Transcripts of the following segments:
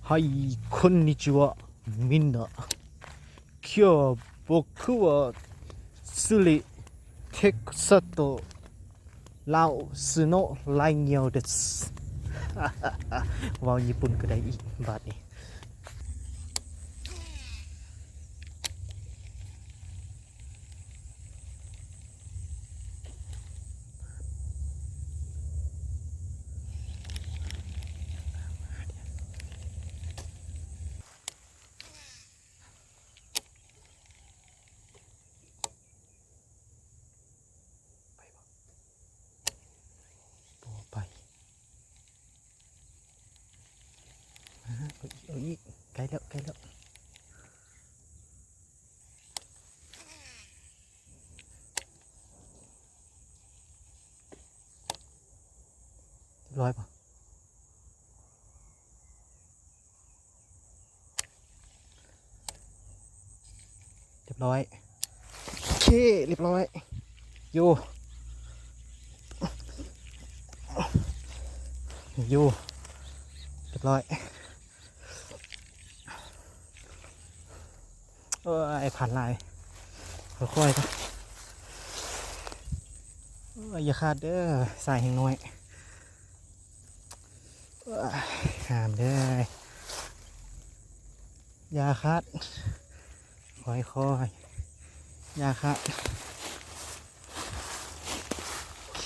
はい、こんにちは、みんな。今日は僕は釣り、テキサスとラオスのライオンです。เว้าຍີ່ປຸ່ນກໍໄດ້ອີກບາດນີ້. ບໍ່ໄປ ອາ ເອົາອີກ ເອົາອີກ ໃກ້ແລ້ວ ໃກ້ແລ້ວ. ຮຽບຮ້ອຍບໍ່? ຮຽບຮ້ອຍ ໂອເຄ ຮຽບຮ້ອຍ ຢູ່ ຢູ່ ຮຽບຮ້ອຍ. ໂອ້ຍ ພັນຫຼາຍ ຄ່ອຍໆ ໂອ້ຍ ຢ່າຂາດເດີ ສາຍແຮງນ້ອຍ ໂອ້ຍ ຫ້າມເດີ ຢ່າຂາດ ຄ່ອຍໆ ຢ່າຂາດ ໂອເຄ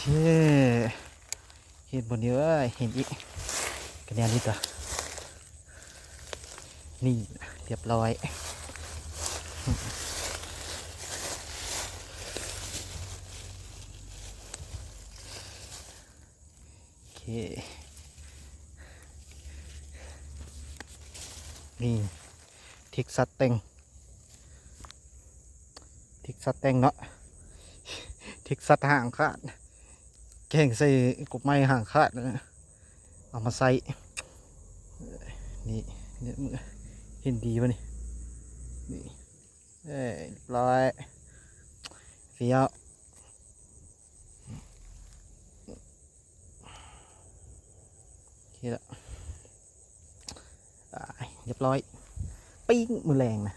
ເຫັນບໍ່ນີ້ເອີຍ ເຫັນອີກ ກະແນວນີ້ຕົວະ ນີ້ ຮຽບຮ້ອຍ ໂອເຄ ນີ້ ເທັກຊັສແຕ່ງ ເທັກຊັສແຕ່ງເນາະ ເທັກຊັສຫາງຂາດ ແກງໃສ່ກົບໄມ້ຫາງຂາດ ເອົາມາໃສ່ ນີ້ ເຫັນດີບໍ່ນີ້ ນີ້ ເອີຍ ຮຽບຮ້ອຍ ຟຽວ ໂອເຄລະ ອາຍ ຮຽບຮ້ອຍ ປີ້ງມື້ແລງນະ.